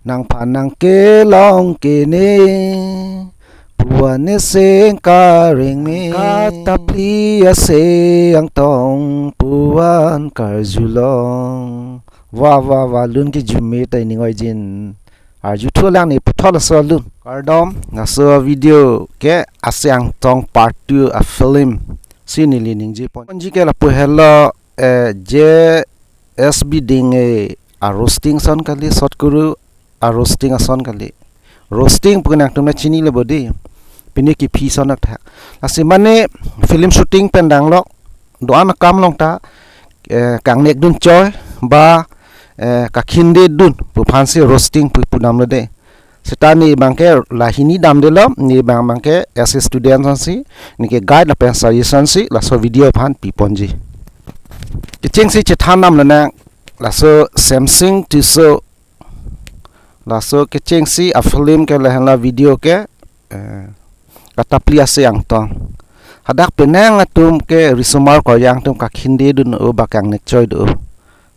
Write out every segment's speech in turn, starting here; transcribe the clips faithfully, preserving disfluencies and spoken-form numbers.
Nangphan nangkelong kene, puan neseng kareng me. Katapli ase angtong, puan karjulong. Wah, wah, wah, lun ke jume ta ining oijin. Arjuthu lang ne puthot laso lun. Kardom, laso video ke ase angtong part two a-film si neli ningje pon. Ponji ke lapu helo, eh, J S B Ding, eh, a-roasting ason kali, Sot Kuru a-roasting ason kali. Roasting pu ke nangtum ta chinilo bo dei. Pini kephi ason athak. Lasi mane film shooting pen danglok, do-an akam along ta, eh, kangnekdun choi ba, eh, kakhindedun pu aphansi roasting pu pudamlo dei. Seta ne abangke lahini damdelo, ne abang abangke as a student asonsi, ne ke guide lapen suggestion si laso video aphan piponji. Kechengsi chethan damlo nang, laso Semsing Tisso, laso kechengsi a-film ke lahenlo video ke, eh, Katapli ase angtong. Hadak penang atum ke risomar koryang atum kakhindedun-o ba kangnek choi do.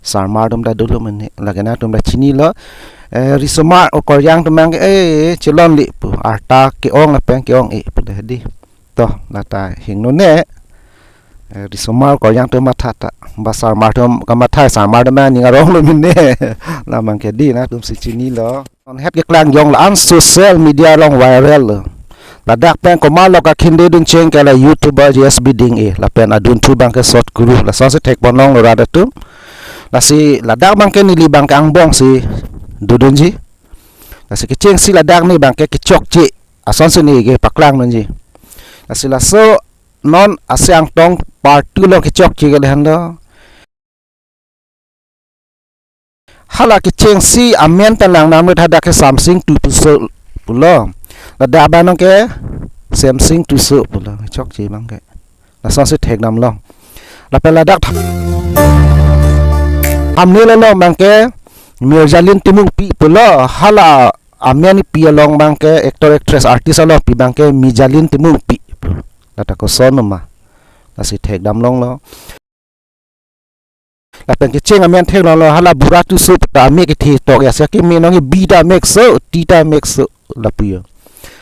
Sarmar atum ta dolo mene, lake nangtum ta chinilo. Eh, risomar o koryang atum abangke, eh, chelonle pu. Arta ke-ong lapen ke-ong-e pu dei. To, lata hingno ne. Eh, risomar koryang atum matha ta. Ba sarmar atum kamatha, sarmar atum aning aronglo mene. La abangke dei, nangtumsi chinilo. Non het keklang jong la-an social media along viral lo. Ladak pen komatlo kakhindedun cheng ke la YouTuber J S B Ding, eh, lapen adunthu abangke Sot Kuru, lasonsi thekponlonglo rat atum. Lasi ladak abangke neli abangke angbongsi dodunji. Lasi kechengsi ladak ne abangke kechokche asonsi ne ke paklangdunji. Lasi laso non ase angtong part two along kechokche ke lahenlo. Hala kechengsi amen pen lang namrit, hadak ke Semsing Tisso pulo. Ladak abang ke Semsing Tisso pulo. Chokche abangke. Lasonsi thekdamlong. Lapen ladak tha-, thumbnail along abangke Mirjalin Timungpi pulo. Hala amen pi along abangke actor actress artist alongpi abangke Mirjalin Timungpi. Lata koson ma. Lasi thekdamlonglo. Lapen kecheng amen theklonglo, hala Bura Tisso pu ta ame kethe tok ya, sia keme nangkebi ta mekso, ti ta mekso, lapu yo.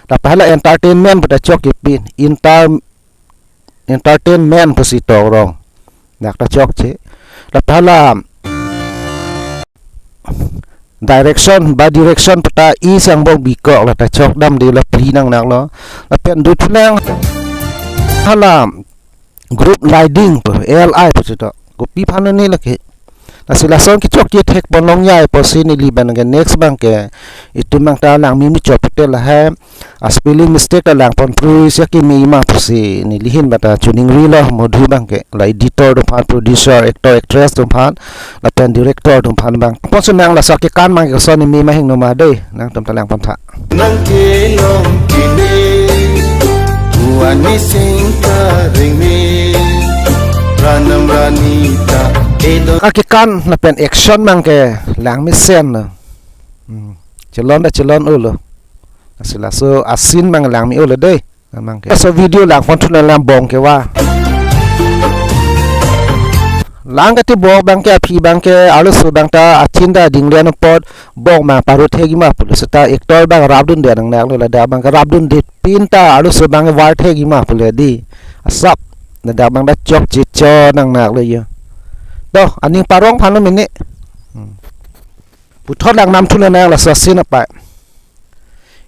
Lapen hala entertainment pu ta chokche pin, inter-, entertainment pusi tok rong. Dak ta chokche. Lapen hala direction ba direction pu ta isi angbong bikok, lata chokdamde, la phli nangnaklo. Lapen duthulang hala group lighting pu, L I pusi to. Kopi aphan ne lake. Lasi lason kechokche thekponlong ya apotsi neli abangke next abangke itum abang ta langme muchot pute lahai a-spelling mistake ta langponprui, sia keme ma pusi neli ahin abang ta chuningrilo, Madhu abangke la editor atum aphan, producer, actor, actress atum aphan, lapen director atum aphan abang. Ponsi nang laso kekan abangke koson ne me ma hingno ma dei, nangtum ta langpontha. Nangkelong kene, puan neseng kareng me, ranam rani ta edo. Akekan lapen action abangke langmesen lo. Hmm. Chelon ta chelon-olo. Lasi laso a-scene abang langme-olo dei. Abangke. Laso video langponthu nang, lang bong ke wa. Lang kati bong abangke, aphi abangke, arloso abang ta achin ta dinglen apot bong abang parut thekji ma pulo, seta actor abang rapdunde nangnaklo, ladak abangke rapdunde pin ta arloso abang var thekji ma pulo dei. Asap. Ladak abang ta chokche cho nangnaklo yo. To, aning parong aphanlo mene. Hmm. Puthot lang namthu nang laso a-scene apai.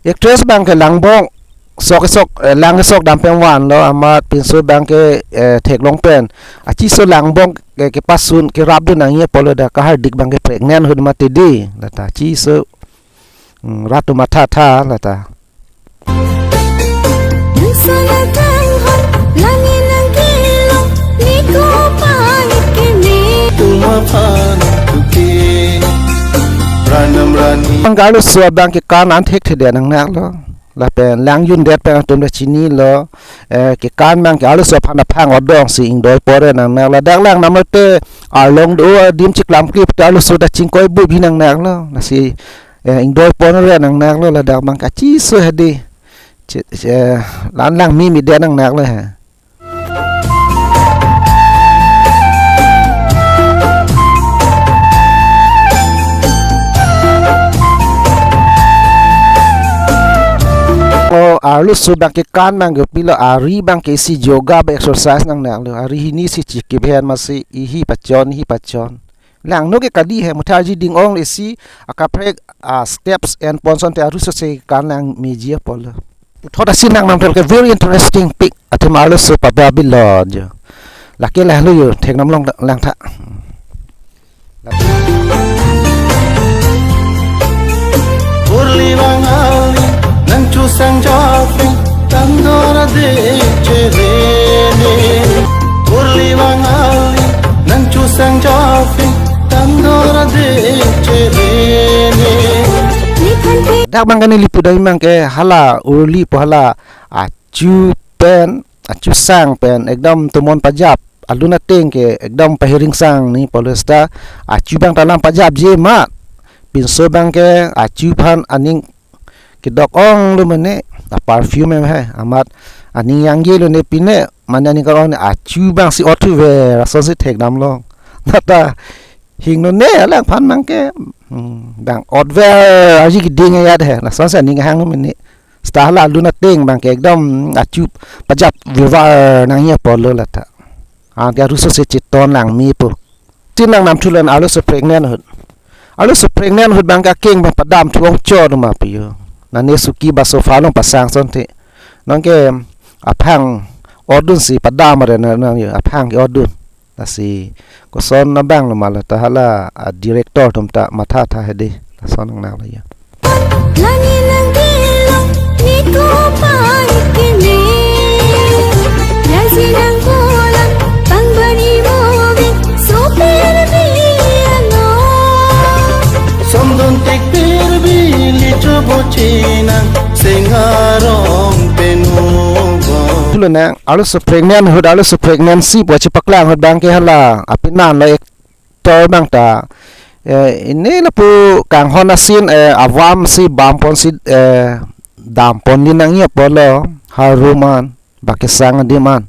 Actress abangke langbong sok sok, eh, lang sok dam pen vanlo, amat pinso abangke, eh, theklong pen. Achiso langbong ke, kepasun kerapdun nangji apotlo, dak kahardik abangke pregnant ahut mati dei. Lata achiso, hmm, rat atum matha tha lata. Nangsanatang hon, langin nangkelong, niko pangit keme. Tuma pan tuke, ranam rani. Abangke arloso abangke kan an thekthedet nangnaklo. Lapen lang jundet pen atum ta chinilo. Eh, kekan abangke arloso aphan aphang odongsi ingdoi pore nangnaklo. Dak lang namlote arlong do adim chiklam klip ta arloso ta chingkoi bubi nangnaklo. Lasi eh, ingdoi pon re nangnaklo, ladak abang kachiso hedi. Che, che, lan langme mede nangnaklo he. Arloso abang ke kan abang ke pilo, ari abang ke isi yoga ba exercise nangnaklo. Ari hini si chikip hen masi ihi pachon, ihi pachon. Langno ke kali he, mutha arji ding-ong le isi akaprek, ah, steps enpon asonte arusose kan lang meji apotlo. Puthot asin nangnam thot ke very interesting pik, athema arloso pabra bilo jo. Lake lahelo jo, theklong long langtha. Kurli bang ali, nangchusang jopi, tangdor de cherene. Kurli bang ali, nangchusang jopi, tangdor de cherene. Dak abang ke neli pudam abang ke hala urli pu hala achu pen, achusang pen ekdom tomon pajap, alun ateng ke ekdom pahiringsang ni apotlo seta achu abang ta alam pajapji ma. Pinso abang ke achu aphan aning kedok-onglo mane, a perfume hem he, amat aning yangjelo ne pine, mane aning kar-ong ne achu abang si ot thuver asonsi thekdam long. Nata hingno ne alangphan abang ke, hmm, abang otver arji keding ayat he, lasonsi aning hanglo mane. Seta hala alun ateng abang ke ekdom achu pajap virvar nangji apotlo lata. Anke arusose cheton lang mepo. Tin nangnam thulo arloso pregnant ahut. Arloso pregnant ahut abang ke akeng abang padam thu ongchor ma pi jo. Nane suki ba sofa along pasang asonte. Nonke aphang otdunsi padam are na nang jo, aphang ke otdun. Lasi koson abang lo ma lata hala, ah, director atum ta mathatha hedi. Lason nangnaklo jo. Langin nangkelong, niko pai kene. Laji nangkolang, pangbani move, super bi ano. Somdon tek per bili chobo chinang, sengarong penubo. Thulo nang, arloso pregnant ahut, arloso pregnancy pu chepaklang ahut abang ke hala apinan lo actor abang ta, eh, ini lapu kanghon asin, eh, avam si bam ponsi, eh, dam pon di nangji apotlo, harum an, ba kesang adim an.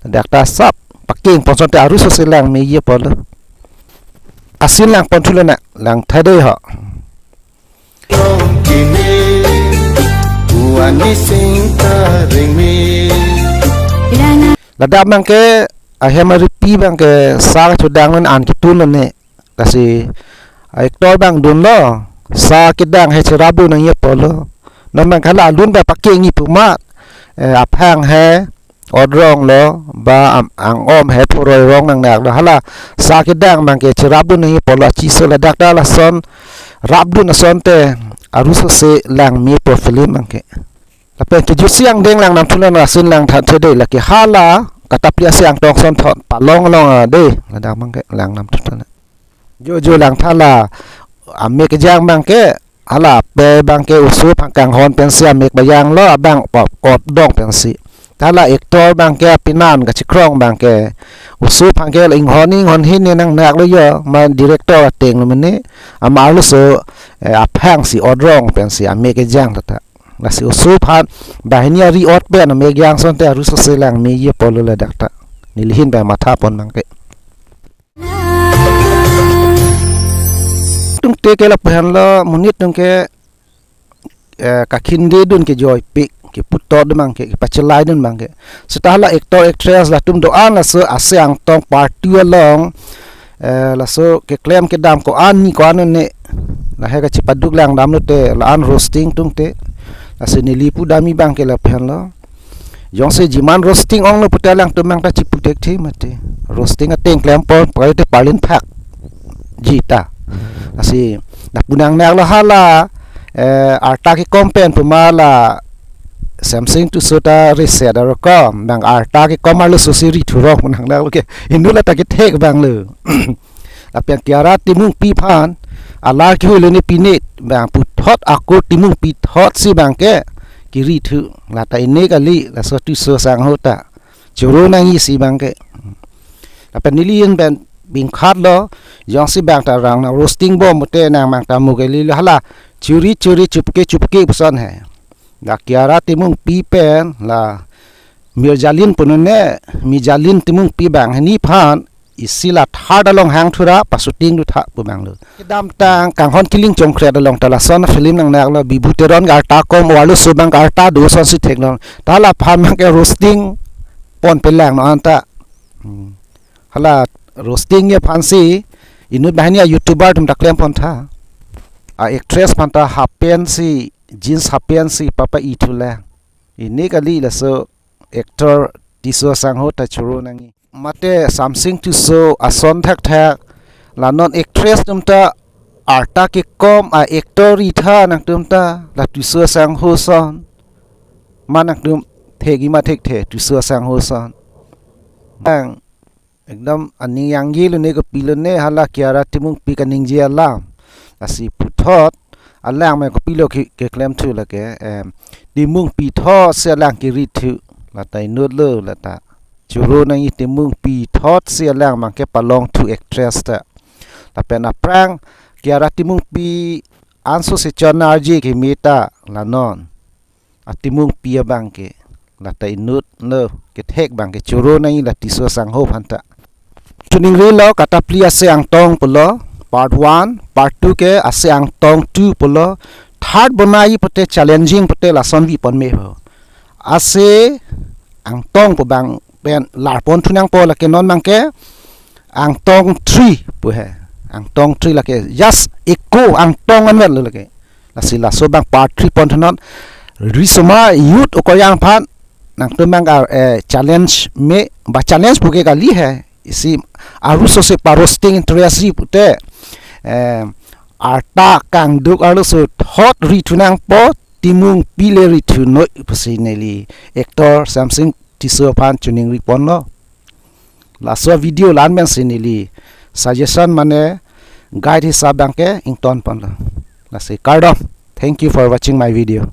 Dak ta sap pakeng pon asonte arusose lang meji apotlo. Asin lang pon thulo na, langtha dei ho. Ladak abang ke ahem aripi abang ke sa kachudang an an kitun ne. Lasi actor abang dunlo, sa kedang he cherapdun nangji apotlo. Non abang ke hala alun abang pakengji pu ma, eh, aphang he otrong lo, ba am-, ang-om he phuroi rong nangnaklo, hala sa kedang abang ke cherapdun nangji apotlo, achiso ladak ta lason rapdun asonte arusose lang mepo film abang ke. Lapen kejutsi angdeng lang nam thulo, asin langtha the dei, lake hala katapli asi angtong asonthot palong long a dei, ladak abang ke lang nam thulo. Jo jo langtha la, amek kejang abang ke, hala pe abang ke oso aphan kanghon pensi amek pajanglo, abang ot, ot dong pensi. Hala actor abang ke apinan kachekrong abang ke oso aphan ke inghon inghon hin ne nangnaklo jo, ma director ateng lo mane, ama arloso, eh, aphang si otrong pensi amek kejang tata. Lasi oso aphan banghini ari ot pen amek jang asonte arusose lang meji apotlo ladak ta. Neli ahin pen matha pon abang ke. Tungte ke lapu henlo, monit atum ke, eh, kakhin de dun, kejoipik, keputot dun abang ke, kepachelaidun abang ke. Seta hala actor actress latum do-an laso ase angtong party along, eh, laso keklem kedam ko-an ni ko-an ne, lahei kachepaduk lang damlote, la-an roasting tungte. Lasi neli pudamji abang ke lapu henlo. Jongsi jiman roasting onglo pute alangtum abang ta chipu thekthe mati. Roasting ateng klem pon, pagari te parlin phak ji ta. Lasi lapu nangnaklo hala, eh, arta kekom pen pu ma la Semsing Tisso ta reset aro ko, abang arta kekom arlososi ri thurok pu nangnaklo ke. Inut lata kethek abang lo. Lapen Kiara Timungpi aphan alar kehoi lo ne pine, abang puthot ako Timungpi thot si abang ke kiri thu, lata ini kali, laso Tisso sangho ta choro nangji si abang ke. Lapen neli ahin pen bingkhat lo, jongsi abang ta rang nang roasting bom pute nang abang ta mo kali lo, hala churi churi chupke chupke puson he. La Kiara Timungpi pen la Mirjalin pu ne, Mirjalin Timungpi banghini aphan isi la third along hang thura pa shooting du tha pu abang lo. Kedamtang Kanghon Killing Chongkret along ta lason film nangnak lo, Bibu Teron ke arta kom, arloso abang ke arta do asonsi theklong. Ta laphan abang ke roasting ponpelang non anta. Hmm. Hala roasting aphansi inut banghini a-YouTuber atum ta klem pon tha. A-actress aphan ta half pant si, jeans half pant si papa-i thulang. Pini kali laso actor Tisso Sangho ta choro nangji. Mate Samsing Tisso ason thakthak. La non actress atum ta arta kekom a-actor ri tha nangtum ta, la Tisso Sangho ason. Ma nangtum thekji ma thekthe, Tisso Sangho ason. Nang ekdom aning yangji lone, kopilone, hala Kiara Timungpi kaningje alam. Lasi puthot alang me kopilo ke, keklem thu lake, em, Timungpi thotsi alang keri thu, la ta inut lo, la ta choro nangji, Timungpi thotsi alang abang ke palong thu actress ta. Lapen aphrang Kiara Timungpi anso si chonarji keme ta la non a Timungpi abang ke, la ta inut lo, kethek abang ke choro nangji la Tisso Sangho aphan ta. Chuningrilo, Katapli Ase Angtong pulo, part one, part two ke Ase Angtong two pulo, third bonai pute challenging pute lason vi pon me ho. Ase Angtong pu abang pen lar pon thu nangpo, lake non abang ke Angtong three pu he. Angtong three lake just eko Angtong anvet lo lake. Lasi laso abang part three pon thu non. Risomar youth okoryang aphan nangtum abang ke, eh, challenge me, ba challenge puke kali he. Isi arloso si pa-roasting interest ri pute, eh, arta kangduk arloso thot ri thu nangpo, Timungpi le ri thu noi pusi neli actor Samsing Tisso aphan chuningri ponlo. Laso video la-an pensi neli suggestion mane guide hisap abang ke ington ponlo. Lasi kardom. Thank you for watching my video.